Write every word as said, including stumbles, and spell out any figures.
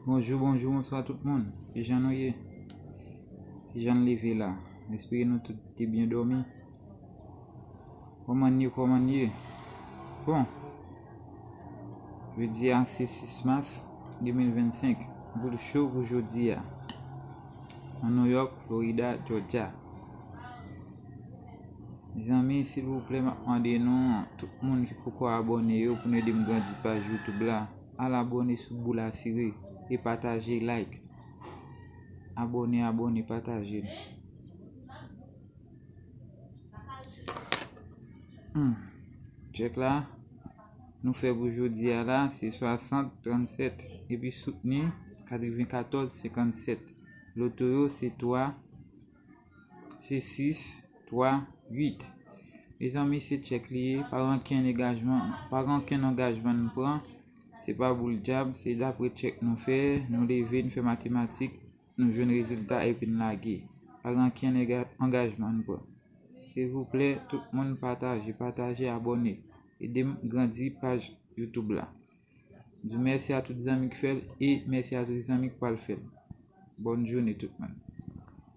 Bonjou, bonjou, bonswa tout moun. Kijan nou ye? Kijan n leve la? M espere nou tout te byen dòmi. Kòman n ye, kòman n ye? Bon, jodi a se sis mas de mil vennsenk. Boul cho pou jodi a. Nan New York, Florida, Georgia. Mezanmi, silvouplè, m ap mande nou, tout moun ki poko abòne yo, pou nou ede m grandi paj YouTube la, al abòne sou Boul Asire e pataje, like. Abòne, abòne, pataje. Hmm. Tchèk la, nou fè pou jodi a la, se swasant trannsèt, epi soutni katrevenkatòz senkannsèt. Loto yo, se twa, se sis, twa, uit. Mezanmi, se tchèk li ye, pa gen ankenn angajman, pa gen ankenn angajman n pran. Se pa boul djab, se dapre tchèk nou fè, nou leve, n fè matematik, nou jwenn rezilta epi n lage. Pa gen ankenn anga-, angajman n pran. Silvouplè, tout moun pataje, pataje, abòne. Ede m grandi paj YouTube la. M di mèsi a tout zanmi ki fè l e mèsi a tout zanmi ki pral fè l. Bòn jounen tout moun.